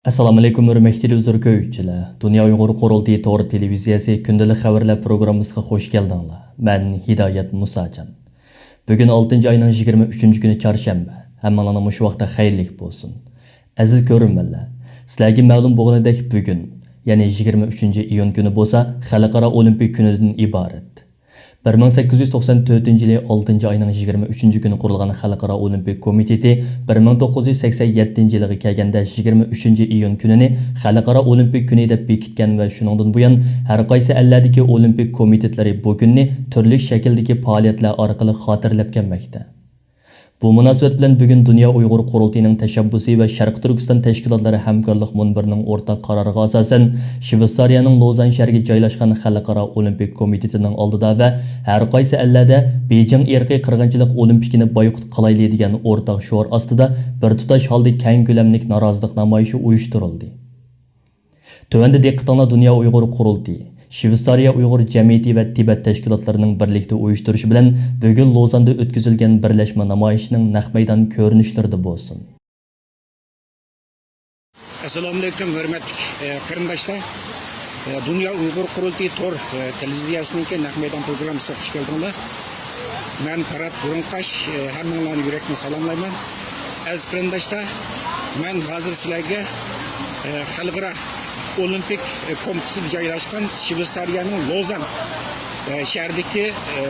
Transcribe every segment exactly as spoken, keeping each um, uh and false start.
ئەسسالامۇئەلەيكۇم، ھۆرمەتلىك تېلېۋىزور كۆرگۈچىلەر! دۇنيا ئۇيغۇر قۇرۇلتىيى تور تېلېۋىزىيەسى كۈندىلىك خەۋەرلەر پروگراممىسىغا خۇش كەلدىڭلار. مەن ھىدايەت مۇساجان. بۈگۈن ئالتىنچى ئاينىڭ يىگىرمە ئۈچىنچى كۈنى چارشەنبە. ھەممىڭلارنىڭ مۇشۇ ۋاقتى خەيرلىك بولسۇن. ئەزىز كۆرۈرمەنلەر، سىلەرگە مەلۇم بولغىنىدەك، بۈگۈن، يەنى يىگىرمە ئۈچىنچى ئىيۇن كۈنى بولسا خەلقئارا ئولىمپىك كۈنىدىن ئىبارەت. بىر مىڭ سەككىز يۈز توقسان تۆتىنچى يىلى ئالتىنچى ئاينىڭ يىگىرمە ئۈچىنچى كۈنى قۇرۇلغان خەلقئارا ئولىمپىك كومىتېتى بىر مىڭ توققۇز يۈز سەكسەن يەتتىنچى يىلىغا كەلگەندە، يىگىرمە ئۈچىنچى ئىيۇن كۈنىنى خەلقئارا ئولىمپىك كۈنى دەپ بېكىتكەن ۋە شۇنىڭدىن بۇيان ھەر قايسى ئەللەردىكى ئولىمپىك كومىتېتلىرى بۇ كۈننى تۈرلۈك شەكىلدىكى پائالىيەتلەر ئارقىلىق خاتىرىلەپ كەلمەكتە. بۇ مۇناسىۋەت بىلەن بۈگۈن دۇنيا ئۇيغۇر قۇرۇلتىيىنىڭ تەشەببۇسى ۋە شەرقىي تۈركىستان تەشكىلاتلىرى ھەمكارلىق مۇنبىرىنىڭ ئورتاق قارارىغا ئاساسەن، شىۋېتسارىيەنىڭ لوزان شەھىرىگە جايلاشقان خەلقئارا ئولىمپىك كومىتېتىنىڭ ئالدىدا ۋە ھەر قايسى ئەللەردە بېيجىڭ ئىرقىي قىرغىنچىلىق ئولىمپىكىنى بايقۇت قىلايلى دېگەن ئورتاق شوئار ئاستىدا بىر تۇتاش ھالدا كەڭ كۆلەملىك نارازىلىق نامايىشى ئۇيۇشتۇرۇلدى. تۆۋەندە دىققىتىڭلار دۇنيا ئۇيغۇر قۇرۇلتىيى، شىۋېتسارىيە ئۇيغۇر جەمئىيىتى ۋە تىبەت تەشكىلاتلىرىنىڭ بىرلىكتە ئۇيۇشتۇرۇشى بىلەن بۈگۈن لوزاندا ئۆتكۈزۈلگەن بىرلەشمە نامايىشىنىڭ نەق مەيدان كۆرۈنۈشلىرىدە بولسۇن. ئەسسالامۇئەلەيكۇم، ھۆرمەتلىك، ئە، قېرىنداشلار. ئە، دۇنيا ئۇيغۇر قۇرۇلتىيى تور، ئە، تېلېۋىزىيەسىنىڭكى نەق مەيدان پروگراممىسىغا خۇش كەلدىڭلار. مەن پارات بۇرۇنقاش، ئە، ھەممىڭلارنى يۈرەكتىن سالاملايمەن. ئەزىز قېرىنداشلار، مەن ھازىر سىلەرگە، ئە، خەلقئارا ئولىمپىك، ئە، كومىتېتىدا جايلاشقان شىۋېتسارىيەنىڭ لوزان، ئە، شەھىرىدىكى، ئە،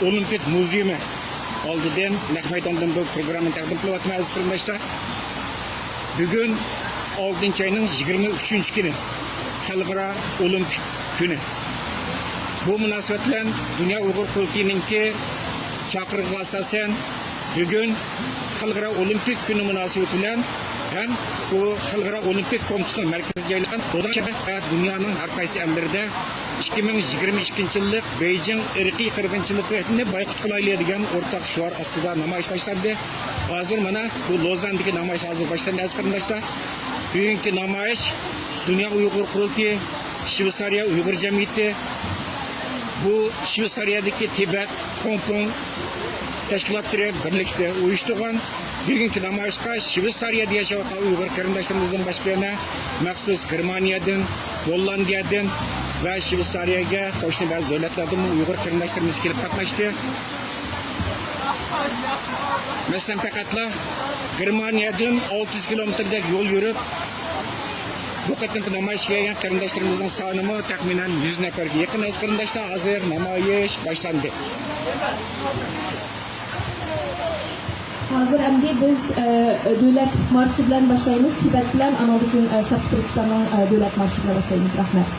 ئولىمپىك مۇزېيۇمى ئالدىدىن نەق مەيداندىن بۇ پروگراممىنى تەقدىم قىلىۋاتىمەن، ئەزىز قېرىنداشلار. بۈگۈن ئالتىنچى ئاينىڭ يىگىرمە ئۈچىنچى كۈنى، خەلقئارا ئولىمپىك كۈنى. بۇ مۇناسىۋەت بىلەن دۇنيا ئۇيغۇر قۇرۇلتىيىنىڭكى چاقىرىقىغا ئاساسەن، بۈگۈن خەلقئارا ئولىمپىك كۈنى مۇناسىۋىتى بىلەن ھەم بۇ خەلقئارا ئولىمپىك كومىتېتىنىڭ مەركىزى جايلاشقان لوزان شەھىرى ۋە دۇنيانىڭ ھەر قايسى ئەللىرىدە ئىككى مىڭ يىگىرمە ئىككىنچى يىللىق بېيجىڭ ئىرقىي قىرغىنچىلىقىنى بايقۇت قىلايلى دېگەن ئورتاق شوئار ئاستىدا نامايىش باشلاندى. ھازىر مانا بۇ لوزاندىكى نامايىش ھازىر باشلاندى، ئەزىز قېرىنداشلار. بۈگۈنكى نامايىش دۇنيا ئۇيغۇر قۇرۇلتىيى، شۋېتسارىيە ئۇيغۇر جەمئىيىتى، بۇ شۋېتسارىيەدىكى تىبەت، خوڭكوڭ تەشكىلاتلىرى بىرلىكتە ئۇيۇشتۇرغان بۈگۈنكى نامايىشقا شۋېتسارىيەدە ياشاۋاتقان ئۇيغۇر قېرىنداشلىرىمىزدىن باشقا يەنە مەخسۇس گېرمانىيەدىن، گوللاندىيەدىن ۋە شۋېتسارىيەگە قوشنا بەزى دۆلەتلەردىنمۇ ئۇيغۇر قېرىنداشلىرىمىز كېلىپ قاتناشتى. مەسىلەن، پەقەتلا گېرمانىيەدىن ئالتە يۈز كىلومېتىردەك يول يۈرۈپ، بۇ قېتىمقى نامايىشقا كەلگەن قېرىنداشلىرىمىزنىڭ سانىمۇ تەخمىنەن يۈز نەپەرگە يېقىن. ئەزىز قېرىنداشلار، ھازىر نامايىش باشلاندى. ھازىر ئەمدى بىز، ئە، دۆلەت مارشى بىلەن باشلايمىز. تىبەت بىلەن، ئانىڭدىن كېيىن، ئە، شەرقىي تۈركىستاننىڭ، ئە، دۆلەت مارشى بىلەن باشلايمىز. رەھمەت.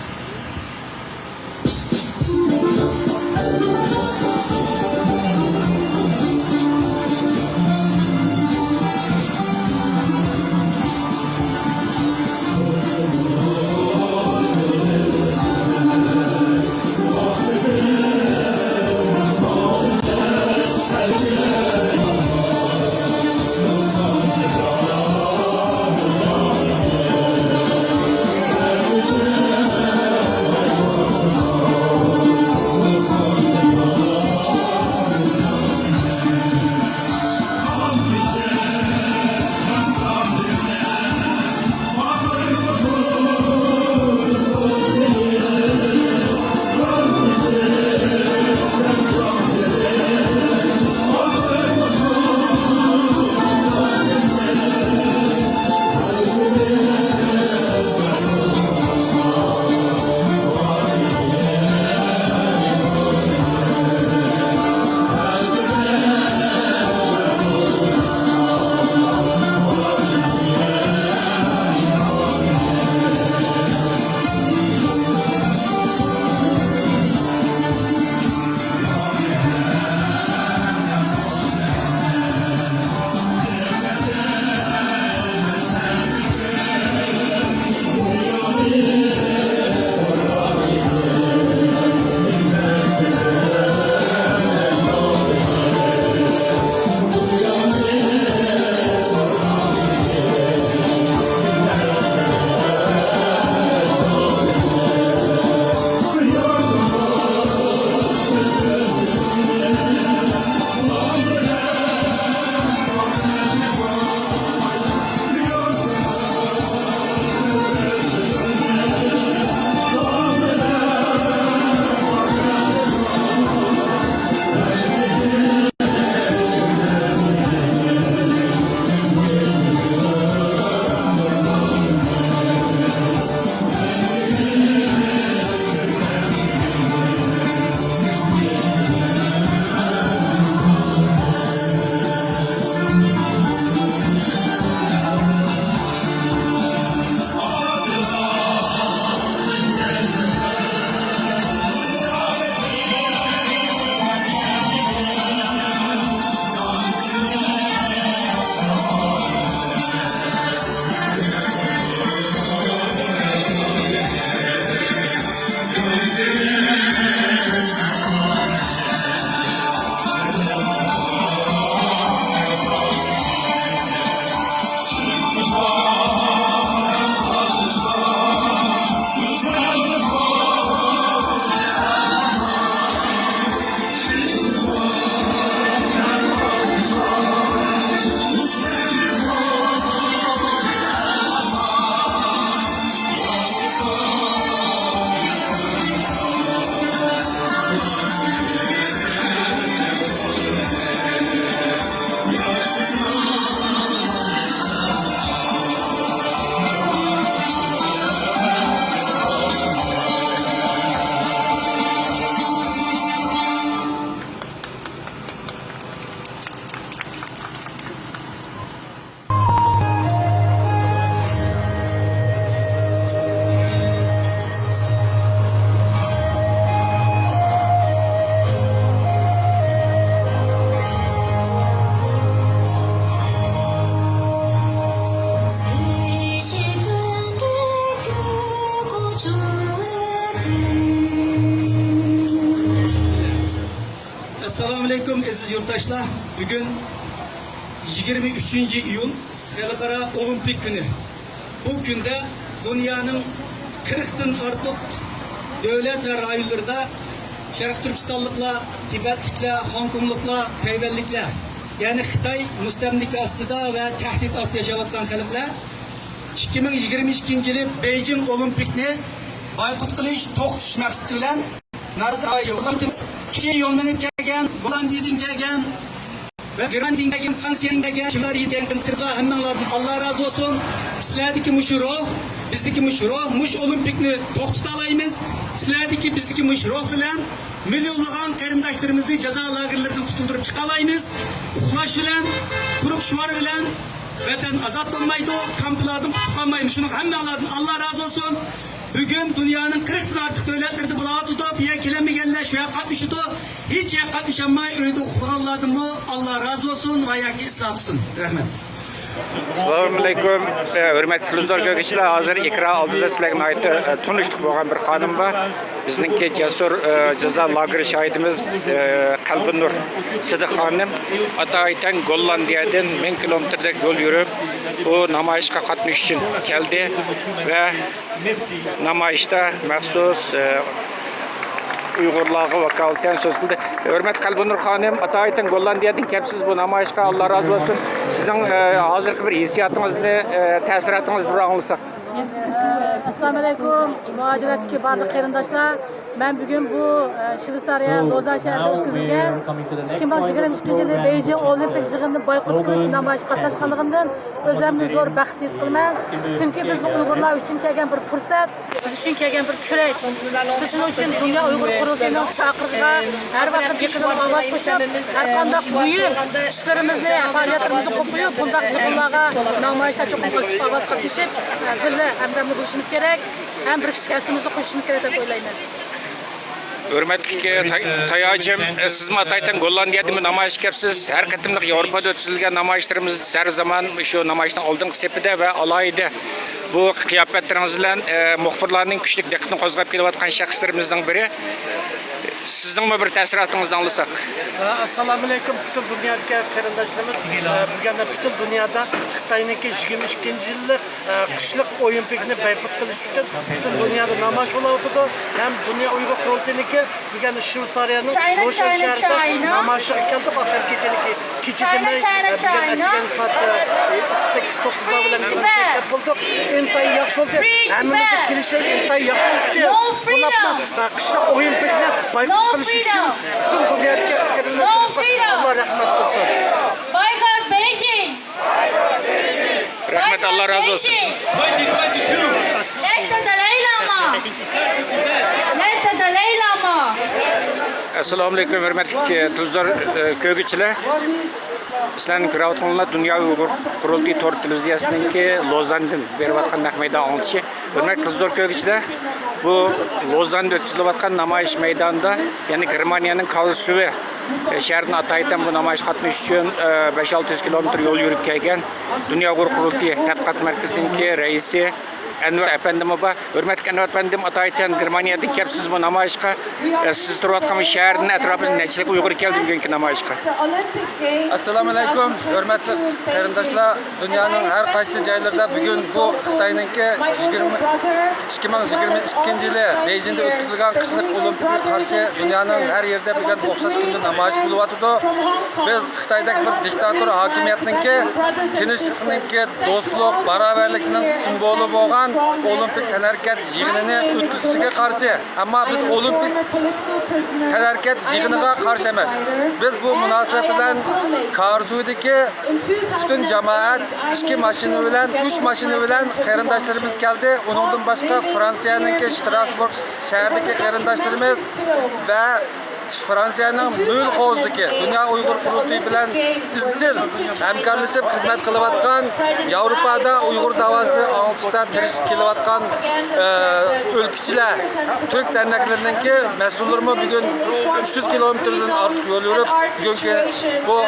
ئەزىز يۇرتداشلار، بۈگۈن يىگىرمە ئۈچىنچى ئىيۇل خەلقئارا ئولىمپىك كۈنى. بۇ كۈندە دۇنيانىڭ قىرىقتىن ئارتۇق دۆلەت ۋە رايونلىرىدا شەرقىي تۈركىستانلىقلار، تىبەتلىكلەر، خوڭكوڭلۇقلار، تەيۋەنلىكلەر، يەنى خىتاي مۇستەملىكە ئاستىدا ۋە تەھدىت ئاستىدا ياشاۋاتقان خەلقلەر ئىككى مىڭ يىگىرمە ئىككىنچى يىلى بېيجىڭ ئولىمپىكنى بايقۇت قىلىش، توختىتىش مەقسىتى بىلەن نارازى ئايرىلىپ، كېچە يول مېنىپ كەلگەن، گوللاندىيەدىن كەلگەن ۋە گېرمانىيەدىن كەلگەن، فرانسىيەدىن كەلگەن، شىۋېتسارىيەدىن كەلگەن سىلەر ھەممىڭلاردىن ئاللا رازى بولسۇن. سىلەردىكى مۇشۇ روھ، بىزدىكى مۇشۇ روھ، مۇشۇ ئولىمپىكنى توختىتالايمىز. سىلەردىكى، بىزدىكى مۇشۇ روھ بىلەن مىليونلىغان قېرىنداشلىرىمىزنى جازا لاگېرلىرىدىن قۇتۇلدۇرۇپ چىقالايمىز. ئۇخلاش بىلەن، قۇرۇق شوئار بىلەن ۋەتەن ئازاد بولمايدۇ، كامپلاردىن قۇتۇلۇپ قالمايمىز. شۇنىڭ ھەممە ئاللادىن ئاللا رازى بولسۇن. بۈگۈن دۇنيانىڭ قىرىقتىن ئارتۇق دۆلەتلىرىدە بولاۋاتىدۇ. بۇ يەرگە كېلەلمىگەنلەر شۇ يەرگە قاتنىشىدۇ. ھېچ يەرگە قاتنىشالماي ئۆيدە ئۇخلىغانلاردىنمۇ ئاللا رازى بولسۇن ۋە ياكى ئىسلاھ قىلسۇن. رەھمەت. ئەسسالامۇئەلەيكۇم. ئە، ھۆرمەتلىك تېلېۋىزور كۆرگۈچىلەر، ھازىر ئېكران ئالدىدا سىلەرگە ناھايىتى، ئە، تونۇشلۇق بولغان بىر خانىم بار. بىزنىڭكى جەسۇر، ئە، جازا لاگېرى شاھىدىمىز، ئە، قەلبىنۇر سىدىق خانىم. ئاتايىتەن گوللاندىيەدىن مىڭ كىلومېتىردەك يول يۈرۈپ، بۇ نامايىشقا قاتنىشىش ئۈچۈن كەلدى ۋە نامايىشتا مەخسۇس، ئە، ئۇيغۇرلارغا ۋاكالىتەن سۆز قىلدى. ھۆرمەتلىك قەلبىنۇر خانىم، ئاتايىتەن گوللاندىيەدىن كەپسىز بۇ نامايىشقا، ئاللا رازى بولسۇن. سىزنىڭ، ئە، ھازىرقى بىر ھېسسىياتىڭىزنى، ئە، تەسىراتىڭىزنى بىر ئاڭلىساق. ئەسسالامۇئەلەيكۇم، مۇھاجىرەتتىكى بارلىق قېرىنداشلار. مەن بۈگۈن بۇ، ئە، شۋېتسارىيە، لوزان شەھىرىدە ئۆتكۈزۈلگەن ئىككى مىڭ يىگىرمە ئىككىنچى يىلى بېيجىڭ ئولىمپىك يىغىنىنى بايقۇت قىلىش نامايىشىغا قاتناشقانلىقىمدىن ئۆزۈمنى زور بەخت ھېس قىلىمەن. چۈنكى بىز بۇ ئۇيغۇرلار ئۈچۈن كەلگەن بىر پۇرسەت، بىز ئۈچۈن كەلگەن بىر كۈرەش. بىز شۇنىڭ ئۈچۈن دۇنيا ئۇيغۇر قۇرۇلتىيىنىڭ چاقىرىقىغا ھەر ۋاقىت يېقىنىپ ئاۋاز قوشۇپ، ھەر قانداق مۇھىم ئىشلىرىمىزنى، پائالىيەتلىرىمىزنى قوپۇيۇپ، بۇنداق يىغىنلارغا، نامايىشلارغا چوقۇم ئاكتىپ ئاۋاز قاتنىشىپ، بىللە ھەمدەملىك بولۇشىمىز كېرەك. ھەم بىر كىچىك ھەسسىمىزنى قوشۇشىمىز كېرەك دەپ ئويلايمەن. ھۆرمەتلىك، ئە، تاي-، تاياجىم، ئە، سىزمۇ ئاتايتەن گوللاندىيەدىنمۇ نامايىشقا كەپسىز؟ ھەر قېتىملىق ياۋروپادا ئۆتكۈزۈلگەن نامايىشلىرىمىز ھەر زامان شۇ نامايىشنىڭ ئالدىنقى سېپىدە ۋە ئالاھىدە بۇ قىياپەتلىرىڭىز بىلەن، ئە، مۇخبىرلارنىڭ كۈچلۈك دىققىتىنى قوزغاپ كېلىۋاتقان شەخسلىرىمىزنىڭ بىرى. سىزنىڭمۇ بىر تەسىراتىڭىزنى ئاڭلىساق. ئەسسالامۇئەلەيكۇم، پۈتۈن دۇنيادىكى قېرىنداشلىرىمىز. بۈگۈن پۈتۈن دۇنيادا خىتاينىڭكى يىگىرمە ئىككىنچى يىللىق قىشلىق ئولىمپىكنى بايقۇت قىلىش ئۈچۈن پۈتۈن دۇنيادا نامايىش بولۇۋاتىدۇ. ھەم دۇنيا ئۇيغۇر قۇرۇلتىيىنىڭكى بۈگۈن شۋېتسارىيەنىڭ روشەن شەھىرىدە نامايىشىغا كەلدۇق. ئاخشام كېچىنىڭكى كېچە دېمەي، بۈگۈن ئەتىگەن سائەت سەككىز توققۇزلار بىلەن ھەممىمىز شىركەت بولدۇق. ئىنتايىن ياخشى بولدى. ھەممىمىزنىڭ كېلىشىشى ئىنتايىن ياخشى بولدى. بولۇپمۇ قىشلىق ئولىمپىكنى بايقۇت قىلىش ئۈچۈن پۈتۈن دۇنيادىكى قېرىنداشلىرىمىزغا ئاللا رەھمەت قىلسۇن. Boycott Beijing! رەھمەت، ئاللا رازى بولسۇن. Let the Dalai Lama! Let the Dalai Lama! ئەسسالامۇئەلەيكۇم، ھۆرمەتلىك، ئە، تېلېۋىزور، ئە، كۆرگۈچىلەر. سىلەرنىڭ كۆرۈۋاتقىنىڭلار دۇنيا ئۇيغۇر قۇرۇلتىيى تور تېلېۋىزىيەسىنىڭكى لوزاندىن بېرىۋاتقان نەق مەيدان ئاڭلىتىشى. ھۆرمەتلىك تېلېۋىزور كۆرگۈچىلەر، بۇ لوزاندا ئۆتكۈزۈلۈۋاتقان نامايىش مەيدانىدا، يەنى گېرمانىيەنىڭ كارلسرۇۋې شەھىرىدىن ئاتايىتەن بۇ نامايىشقا قاتنىشىش ئۈچۈن، ئە، بەش ئالتە يۈز كىلومېتىر يول يۈرۈپ كەلگەن دۇنيا ئۇيغۇر قۇرۇلتىيى تەتقىقات مەركىزىنىڭكى رەئىسى ئەنۋەر ئەپەندىمۇ بار. ھۆرمەتلىك ئەنۋەر ئەپەندىم، ئاتايىتەن گېرمانىيەدىن كەپسىز بۇ نامايىشقا. ئە، سىز تۇرۇۋاتقان بۇ شەھەردىن ئەتراپىدىن نەچچىلىك ئۇيغۇر كەلدى بۈگۈنكى نامايىشقا؟ ئەسسالامۇئەلەيكۇم، ھۆرمەتلىك قېرىنداشلار. دۇنيانىڭ ھەر قايسى جايلىرىدا بۈگۈن بۇ خىتاينىڭكى يىگىرمە، ئىككى مىڭ يىگىرمە ئىككىنچى يىلى بېيجىڭدا ئۆتكۈزۈلگەن قىشلىق ئولىمپىكىغا قارشى دۇنيانىڭ ھەر يېرىدە بۈگۈن ئوخشاش كۈندە نامايىش بولۇۋاتىدۇ. بىز خىتايدەك بىر دىكتاتور ھاكىمىيەتنىڭكى تىنچلىقنىڭكى، دوستلۇق، باراۋەرلىكنىڭ سىمۋولى بولغان ئولىمپىك تەنھەرىكەت يىغىنىنى ئۆتكۈزۈشىگە قارشى. ئەمما بىز ئولىمپىك تەنھەرىكەت يىغىنىغا قارشى ئەمەس. بىز بۇ مۇناسىۋەت بىلەن كارلسرۇۋېدىكى پۈتۈن جامائەت ئىككى ماشىنا بىلەن، ئۈچ ماشىنا بىلەن قېرىنداشلىرىمىز كەلدى. ئۇنىڭدىن باشقا فرانسىيەنىڭكى شتراسبۇرگ شەھىرىدىكى قېرىنداشلىرىمىز ۋە فرانسىيەنىڭ ميۇنخېنىدىكى دۇنيا ئۇيغۇر قۇرۇلتىيى بىلەن ئىزچىل ھەمكارلىشىپ خىزمەت قىلىۋاتقان، ياۋروپادا ئۇيغۇر داۋاسىنى ئاڭلىتىشتا تىرىشىپ كېلىۋاتقان، ئە، ئۆلكىچىلەر، تۈرك دەرنەكلىرىنىڭكى مەسئۇللىرىمۇ بۈگۈن ئۈچ يۈز كىلومېتىردىن ئارتۇق يول يۈرۈپ، بۈگۈنكى بۇ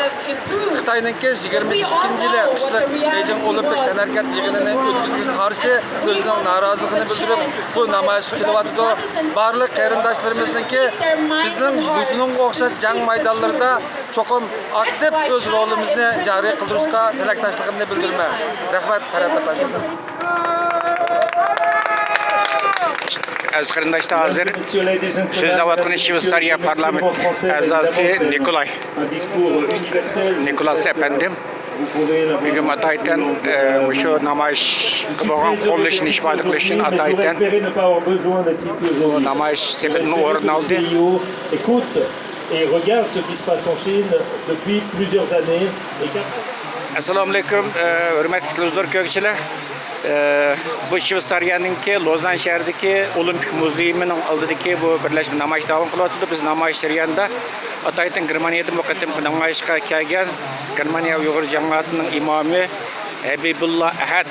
خىتاينىڭكى يىگىرمە ئىككىنچى يىلى قىشلىق بېيجىڭ ئولىمپىك تەنھەرىكەت يىغىنىنى ئۆتكۈزۈشىگە قارشى ئۆزىنىڭ نارازىلىقىنى بىلدۈرۈپ، بۇ نامايىشقا كېلىۋاتىدۇ. بارلىق قېرىنداشلىرىمىزنىڭكى بىزنىڭ مۇشۇنىڭغا ئوخشاش جەڭ مەيدانلىرىدا چوقۇم ئاكتىپ ئۆز رولىمىزنى جارى قىلدۇرۇشقا تىلەكداشلىقىمنى بىلدۈرىمەن. رەھمەت، پەرھات ئەپەندى. ئەزىز قېرىنداشلار، ھازىر سۆزلەۋاتقىنى شۋېتسارىيە پارلامېنت ئەزاسى نىكولاي نىكولاس ئەپەندىم. بۈگۈن ئاتايتەن، ئە، مۇشۇ نامايىشقا بولغان قوللىشىنى ئىپادە قىلىش ئۈچۈن ئاتايتەن بۇ نامايىش سېپىدىن ئورۇن ئالدى. Écoute et regarde ce qui se passe en Chine depuis plusieurs années. ئەسسالامۇئەلەيكۇم، ئە، ھۆرمەتلىك تېلېۋىزور كۆرگۈچىلەر. ئە، بۇ شۋېتسارىيەنىڭكى لوزان شەھىرىدىكى ئولىمپىك مۇزېيىنىڭ ئالدىدىكى بۇ بىرلەشمە نامايىش داۋام قىلىۋاتىدۇ. بىز نامايىش جەريانىدا ئاتايتىن گېرمانىيەدىن بۇ قېتىمقى نامايىشقا كەلگەن گېرمانىيە ئۇيغۇر جامائىتىنىڭ ئىمامى ھەبىبۇللا ئەھەد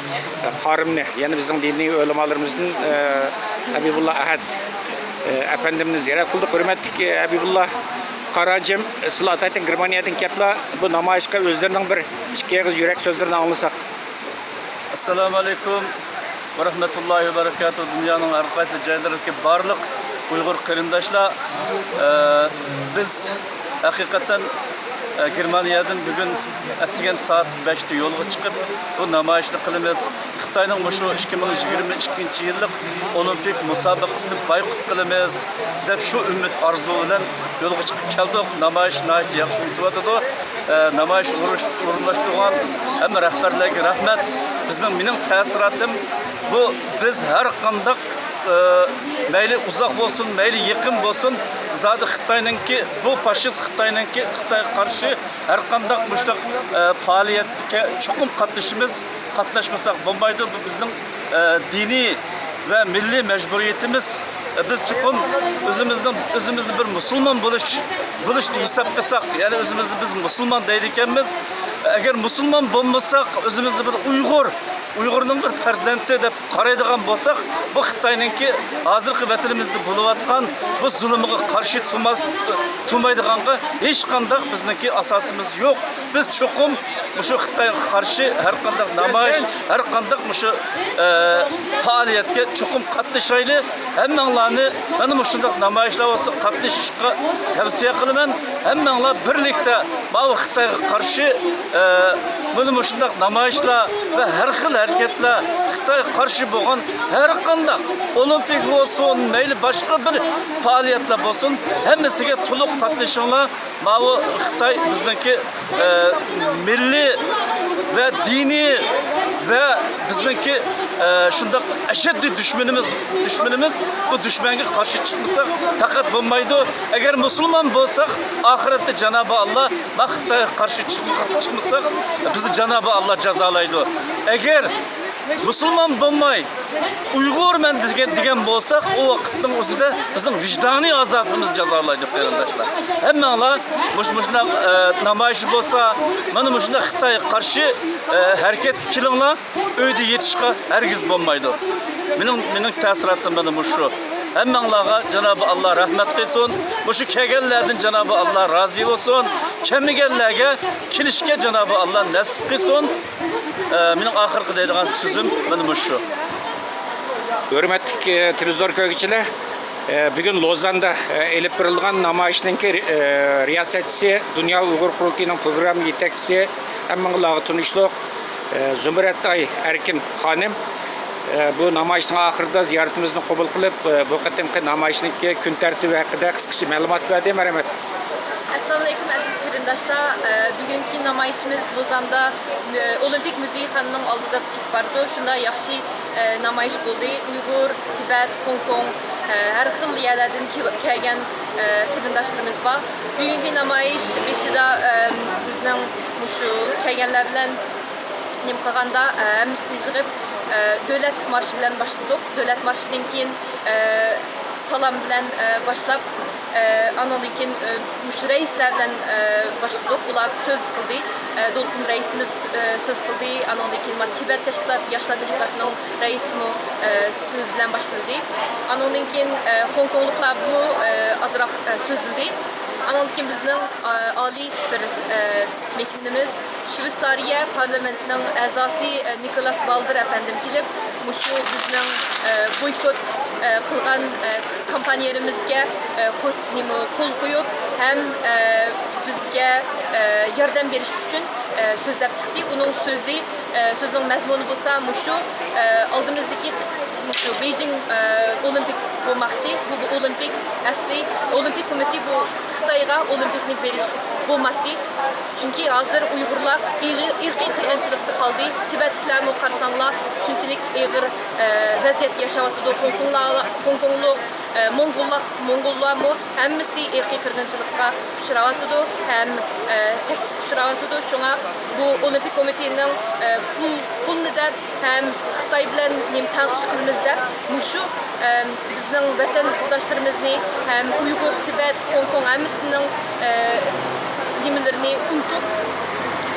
قارىمنى، يەنى بىزنىڭ دىنىي ئۆلىمالىرىمىزدىن، ئە، ھەبىبۇللا ئەھەد، ئە، ئەپەندىمنى زىيارەت قىلدۇق. ھۆرمەتلىك ھەبىبۇللا قاراجىم، سىلەر ئاتايتىن گېرمانىيەدىن كەپلا بۇ نامايىشقا ئۆزلىرىنىڭ بىر ئىككى ئېغىز يۈرەك سۆزلىرىنى ئاڭلىساق. ئەسسالامۇئەلەيكۇم ۋەرەھمەتۇللاھى ۋەبەرىكاتۇھ. دۇنيانىڭ ھەر قايسى جايلىرىدىكى بارلىق ئۇيغۇر قېرىنداشلار، ئە، بىز ھەقىقەتەن، ئە، گېرمانىيەدىن بۈگۈن ئەتىگەن سائەت بەشتە يولغا چىقىپ، بۇ نامايىشنى قىلىمىز. خىتاينىڭ مۇشۇ ئىككى مىڭ يىگىرمە ئىككىنچى يىللىق ئولىمپىك مۇسابىقىسىنى بايقۇت قىلىمىز، دەپ شۇ ئۈمىد ئارزۇ بىلەن يولغا چىقىپ كەلدۇق. نامايىش ناھايىتى ياخشى ئۆتۈۋاتىدۇ. ئە، نامايىش ئورۇنلاشتۇرغان ھەممە رەھبەرلەرگە رەھمەت. بىزنىڭ، مېنىڭ تەسىراتىم بۇ، بىز ھەر قانداق، ئە، مەيلى ئۇزاق بولسۇن، مەيلى يېقىن بولسۇن، زادى خىتاينىڭكى، بۇ فاشىست خىتاينىڭكى، خىتايغا قارشى ھەر قانداق مۇشۇنداق، ئە، پائالىيەتكە چوقۇم قاتنىشىمىز. قاتناشمىساق بولمايدۇ. بۇ بىزنىڭ، ئە، دىنىي ۋە مىللىي مەجبۇرىيىتىمىز. ئە، بىز چوقۇم ئۆزىمىزنىڭ، ئۆزىمىزنى بىر مۇسۇلمان بولۇش، بولۇشنى ھېساب قىلساق، يەنى ئۆزىمىزنى بىز مۇسۇلمان دەيدىكەنمىز. ئەگەر مۇسۇلمان بولمىساق، ئۆزىمىزنى بىر ئۇيغۇر، ئۇيغۇرنىڭ بىر پەرزەنتى دەپ قارايدىغان بولساق، بۇ خىتاينىڭكى ھازىرقى ۋەتىنىمىزدە بولۇۋاتقان بۇ زۇلۇمىغا قارشى تۇرماس-، تۇرمايدىغانغا ھېچقانداق بىزنىڭكى ئاساسىمىز يوق. بىز چوقۇم مۇشۇ خىتايغا قارشى ھەر قانداق نامايىش، ھەر قانداق مۇشۇ، ئە، پائالىيەتكە چوقۇم قاتنىشايلى. ھەممەڭلارنى مانا مۇشۇنداق نامايىشلار بولسا قاتنىشىشقا تەۋسىيە قىلىمەن. ھەممەڭلار بىرلىكتە ماۋۇ خىتايغا قارشى، ئە، مانا مۇشۇنداق نامايىشلار ۋە ھەر خىل ھەرىكەتلەر، خىتايغا قارشى بولغان ھەر قانداق ئولىمپىك بولسۇن، مەيلى باشقا بىر پائالىيەتلەر بولسۇن، ھەممىسىگە تولۇق قاتنىشىڭلار. ماۋۇ خىتاي بىزنىڭكى، ئە، مىللىي ۋە دىنىي ۋە بىزنىڭكى، ئە، شۇنداق ئەشەددىي دۈشمىنىمىز، دۈشمىنىمىز. بۇ دۈشمەنگە قارشى چىقمىساق پەقەت بولمايدۇ. ئەگەر مۇسۇلمان بولساق، ئاخىرەتتە جانابى ئاللا، ما خىتايغا قارشى چىقمىساق، بىزنى جانابى ئاللا جازالايدۇ. ئەگەر مۇسۇلمان بولماي، ئۇيغۇرمەن دېگەن، دېگەن بولساق، ئۇ ۋاقىتنىڭ ئۆزىدە بىزنىڭ ۋىجدانىي ئازابىمىز جازالايدۇ، قېرىنداشلار. ھەممەڭلار مۇش-، مۇشۇنداق، ئە، نامايىش بولسا، مانا مۇشۇنداق خىتايغا قارشى، ئە، ھەرىكەتكە كېلىڭلار. ئۆيدە يېتىشقا ھەرگىز بولمايدۇ. مېنىڭ، مېنىڭ تەسىراتىم مانا مۇشۇ. ھەممەڭلارغا جانابى ئاللا رەھمەت قىلسۇن. مۇشۇ كەلگەنلەردىن جانابى ئاللا رازى بولسۇن. كەلمىگەنلەرگە كېلىشكە جانابى ئاللا نەسىپ قىلسۇن. ئە، مېنىڭ ئاخىرقى دەيدىغان سۆزۈم مانا مۇشۇ. ھۆرمەتلىك، ئە، تېلېۋىزور كۆرگۈچىلەر، ئە، بۈگۈن لوزاندا، ئە، ئېلىپ بېرىلغان نامايىشنىڭكى، ئە، رىياسەتچىسى، دۇنيا ئۇيغۇر قۇرۇلتىيىنىڭ پروگرامما يېتەكچىسى، ھەممىڭلارغا تونۇشلۇق، ئە، زۇمرەتئاي ئەركىن خانىم، ئە، بۇ نامايىشنىڭ ئاخىرىدا زىيارىتىمىزنى قوبۇل قىلىپ، ئە، بۇ قېتىمقى نامايىشنىڭكى كۈن تەرتىپى ھەققىدە قىسقىچە مەلۇمات بەردى. مەرھەمەت. ئەسسالامۇئەلەيكۇم، ئەزىز قېرىنداشلار. ئە، بۈگۈنكى نامايىشىمىز لوزاندا، ئە، ئولىمپىك مۇزېيخانىنىڭ ئالدىدا بولۇپ بارىدۇ. شۇنداق ياخشى، ئە، نامايىش بولدى. ئۇيغۇر، تىبەت، خوڭكوڭ، ئە، ھەر خىل يەرلەردىن كېلىپ كەلگەن، ئە، قېرىنداشلىرىمىز بار. بۈگۈنكى نامايىش بېشىدا، ئە، بىزنىڭ مۇشۇ كەلگەنلەر بىلەن نېمە قىلغاندا، ئە، ھەممىسىنى يىغىپ، ئە، دۆلەت مارشى بىلەن باشلىدۇق. دۆلەت مارشىدىن كېيىن، ئە، سالام بىلەن، ئە، باشلاپ، ئە، ئانىڭدىن كېيىن، ئە، مۇشۇ رەئىسلەر بىلەن، ئە، باشلىدۇق. ئۇلار سۆز قىلدى. ئە، دولقۇن رەئىسىمىز، ئە، سۆز قىلدى. ئانىڭدىن كېيىن مانا تىبەت تەشكىلات، ياشلار تەشكىلاتىنىڭ رەئىسىمۇ، ئە، سۆز بىلەن باشلىدى. ئانىڭدىن كېيىن، ئە، خوڭكوڭلۇقلارمۇ، ئە، ئازراق، ئە، سۆزلىدى. ئانىڭدىن كېيىن بىزنىڭ، ئە، ئالىي بىر، ئە، مېھمىنىمىز، شۋېتسارىيە پارلامېنتىنىڭ ئەزاسى، ئە، نىكولاس ۋالدېر ئەپەندىم كېلىپ، مۇشۇ بىزنىڭ، ئە، بويكوت، ئە، قىلغان، ئە، كامپانىيىمىزگە، ئە، قول، نېمە، قول قويۇپ ھەم، ئە، بىزگە، ئە، ياردەم بېرىش ئۈچۈن، ئە، سۆزلەپ چىقتى. ئۇنىڭ سۆزى، ئە، سۆزىنىڭ مەزمۇنى بولسا مۇشۇ، ئە، ئالدىمىزدىكى مۇشۇ بېيجىڭ، ئە، ئولىمپىك بولماقچى. بۇ، بۇ ئولىمپىك ئەسلى، ئولىمپىك كومىتېتى بۇ خىتايغا ئولىمپىكنى بېرىش بولماتتى. چۈنكى ھازىر ئۇيغۇرلار ئىغ-، ئىرقىي قىرغىنچىلىقتا قالدى. تىبەتلىكلەرمۇ قارىساڭلار شۇنچىلىك ئېغىر، ئە، ۋەزىيەتتە ياشاۋاتىدۇ. خوڭكوڭلار، خوڭكوڭلۇق، ئە، موڭغۇللار، موڭغۇللارمۇ ھەممىسى ئىرقىي قىرغىنچىلىققا ئۇچراۋاتىدۇ ھەم، ئە، تەھدىتكە ئۇچراۋاتىدۇ. شۇڭا بۇ ئولىمپىك كومىتېتىنىڭ، ئە، پۇل، پۇلنى دەپ ھەم خىتاي بىلەن نېمە تەڭ ئىش قىلىمىز دەپ مۇشۇ، ئە، بىزنىڭ ۋەتەنداشلىرىمىزنى ھەم ئۇيغۇر، تىبەت، خوڭكوڭ ھەممىسىنىڭ، ئە، نېمىلىرىنى ئۇنتۇپ،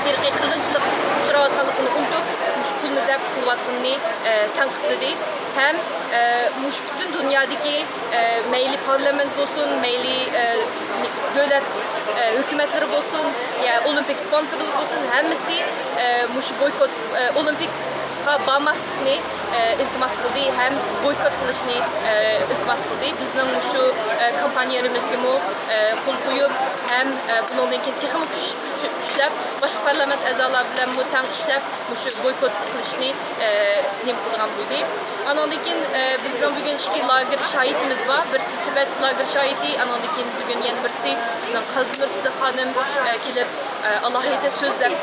ئىرقىي قىرغىنچىلىققا ئۇچراۋاتقانلىقىنى ئۇنتۇپ، مۇشۇ پۇلنى دەپ قىلىۋاتقىنىنى، ئە، تەنقىدلىدى. ھەم، ئە، مۇشۇ پۈتۈن دۇنيادىكى، ئە، مەيلى پارلامېنت بولسۇن، مەيلى، ئە، دۆلەت، ئە، ھۆكۈمەتلىرى بولسۇن، يا ئولىمپىك سپونسورلىرى بولسۇن، ھەممىسى، ئە، مۇشۇ بويكوت، ئە، ئولىمپىكقا بارماسلىقنى، ئە، ئىلتىماس قىلدى ھەم بويكوت قىلىشنى، ئە، ئىلتىماس قىلدى. بىزنىڭ مۇشۇ، ئە، كامپانىيىمىزگىمۇ، ئە، قول قويۇپ ھەم، ئە، بۇنىڭدىن كېيىن تېخىمۇ كۈچ، كۈچ، كۈچلەپ، باشقا پارلامېنت ئەزالار بىلەنمۇ تەڭ ئىشلەپ، مۇشۇ بويكوت قىلىشنى، ئە، نېمە قىلىدىغان بولدى. ئانىڭدىن كېيىن، ئە، بىزنىڭ بۈگۈن ئىككى لاگېر شاھىتىمىز بار. بىرسى تىبەت لاگېر شاھىتى، ئانىڭدىن كېيىن بۈگۈن يەنە بىرسى بىزنىڭ قەلبىنۇر سىدىق خانىم، ئە، كېلىپ، ئە، ئالاھىدە سۆزلەپ،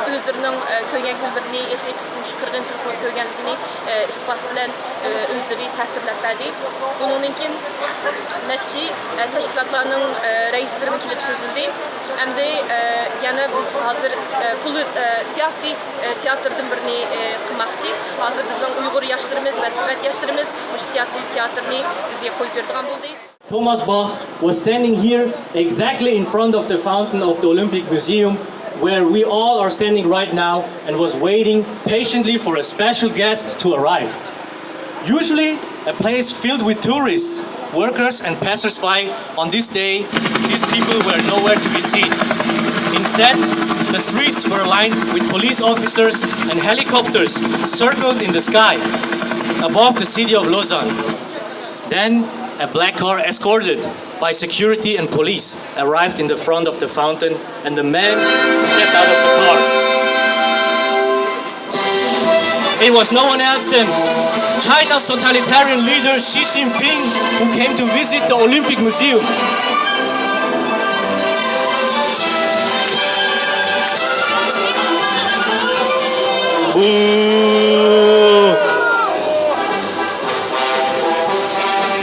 ئۆزلىرىنىڭ، ئە، كۆرگەن كۈنلىرىنى، ھەقىقىي تۇرمۇش قىرغىنچىلىقنى كۆرگەنلىكىنى، ئە، ئىسپات بىلەن، ئە، ئۆزلىرى تەسىرلەپ بەردى. ئۇنىڭدىن كېيىن نەچچە، ئە، تەشكىلاتلارنىڭ، ئە، رەئىسلىرىمۇ كېلىپ سۆزلىدى. ئەمدى، ئە، يەنە بىز ھازىر، ئە، پۇل، ئە، سىياسىي، ئە، تىياتىردىن بىرنى، ئە، قىلماقچى. ھازىر بىزنىڭ ئۇيغۇر ياشلىرىمىز ۋە تىبەت ياشلىرىمىز مۇشۇ سىياسىي تىياتىرنى بىزگە قويۇپ بېرىدىغان بولدى. Thomas Bach was standing here exactly in front of the fountain of the Olympic Museum, where we all are standing right now, and was waiting patiently for a special guest to arrive. Usually, a place filled with tourists, workers, and passersby, on this day, these people were nowhere to be seen. Instead, the streets were lined with police officers and helicopters circled in the sky above the city of Lausanne. Then, a black car escorted by security and police arrived in the front of the fountain, and the man stepped out of the car. It was no one else than China's totalitarian leader Xi Jinping, who came to visit the Olympic Museum. Boo!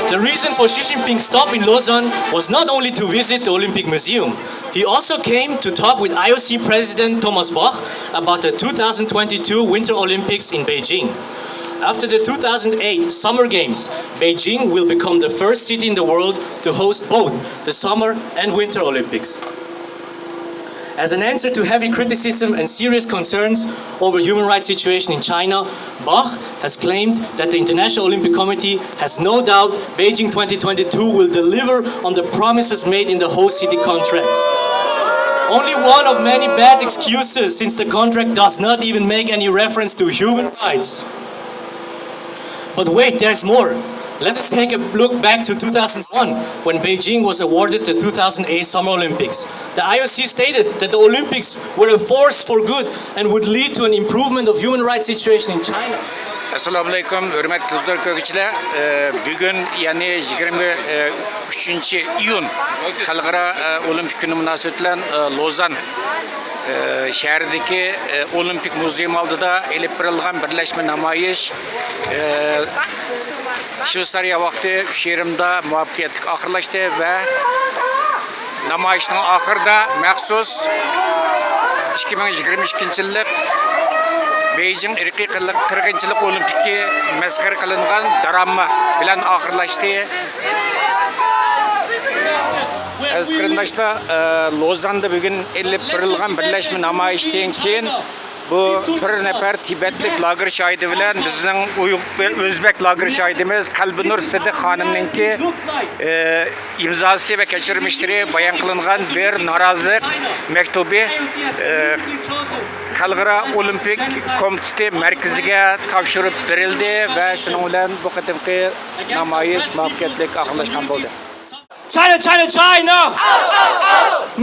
The reason for Xi Jinping's stop in Lausanne was not only to visit the Olympic Museum. He also came to talk with I O C President Thomas Bach about the two thousand twenty-two Winter Olympics in Beijing. After the two thousand eight Summer Games, Beijing will become the first city in the world to host both the Summer and Winter Olympics. As an answer to heavy criticism and serious concerns over human rights situation in China, Bach has claimed that the International Olympic Committee has no doubt Beijing twenty twenty-two will deliver on the promises made in the host city contract. Only one of many bad excuses, since the contract does not even make any reference to human rights. But wait, there's more. Let us take a look back to two thousand one, when Beijing was awarded the two thousand eight Summer Olympics. The I O C stated that the Olympics were a force for good and would lead to an improvement of human rights situation in China. ئەسسالامۇئەلەيكۇم، ھۆرمەتلىك تېلېۋىزور كۆرگۈچىلەر، ئە، بۈگۈن، يەنى يىگىرمە ئۈچىنچى ئىيۇن، خەلقئارا، ئە، ئولىمپىك كۈنى مۇناسىۋىتى بىلەن، ئە، لوزان، ئە، شەھىرىدىكى، ئە، ئولىمپىك مۇزېيىم ئالدىدا ئېلىپ بېرىلغان بىرلەشمە نامايىش، ئە، شۋېتسارىيە ۋاقتى ئۈچ يېرىمدا مۇۋەپپەقىيەتلىك ئاخىرلاشتى ۋە نامايىشنىڭ ئاخىرىدا مەخسۇس ئىككى مىڭ يىگىرمە ئىككىنچى يىللىق بېيجىڭ ئىرقىي قىرغىنچىلىق ئولىمپىكى مەسخىرە قىلىنغان دىراما بىلەن ئاخىرلاشتى. ئەزىز قېرىنداشلار، ئە، لوزاندا بۈگۈن ئېلىپ بېرىلغان بىرلەشمە نامايىشتىن كېيىن بۇ بىر نەپەر تىبەتلىك لاگېر شاھىتى بىلەن بىزنىڭ ئۇيغۇر، ئۆزبەك لاگېر شاھىتىمىز قەلبىنۇر سىدىق خانىمنىڭكى، ئى، ئىمزاسى ۋە كەچۈرمىشلىرى بايان قىلىنغان بىر نارازىلىق مەكتۇبى، ئى، خەلقئارا ئولىمپىك كومىتېتى مەركىزىگە تاپشۇرۇپ بېرىلدى ۋە شۇنىڭ بىلەن بۇ قېتىمقى نامايىش مۇۋەپپەقىيەتلىك ئاخىرلاشقان بولدى. China, China, China!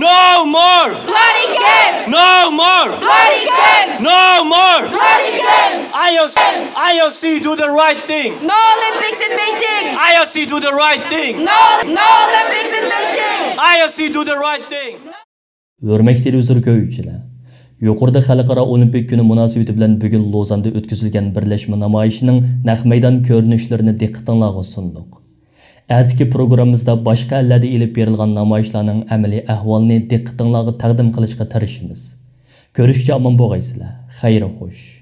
No more! Bloody camps! No more! Bloody camps! No more! Bloody camps! I O C, I O C, do the right thing! No Olympics in Beijing! I O C, do the right thing! No, no Olympics in Beijing! I O C, do the right thing! ھۆرمەتلىك تېلېۋىزور كۆرگۈچىلەر! يۇقىرىدا خەلقئارا ئولىمپىك كۈنى مۇناسىۋىتى بىلەن بۈگۈن لوزاندا ئۆتكۈزۈلگەن بىرلەشمە نامايىشىنىڭ نەق مەيدان كۆرۈنۈشلىرىنى دىققىتىڭلارغا سۇندۇق. ئەتىكى پروگراممىمىزدا باشقا ئەللەردە ئېلىپ بېرىلغان نامايىشلارنىڭ ئەمەلىي ئەھۋالىنى دىققىتىڭلارغا تەقدىم قىلىشقا تىرىشىمىز. كۆرۈشكىچە ئامان بولغايسىلەر. خەير خوش.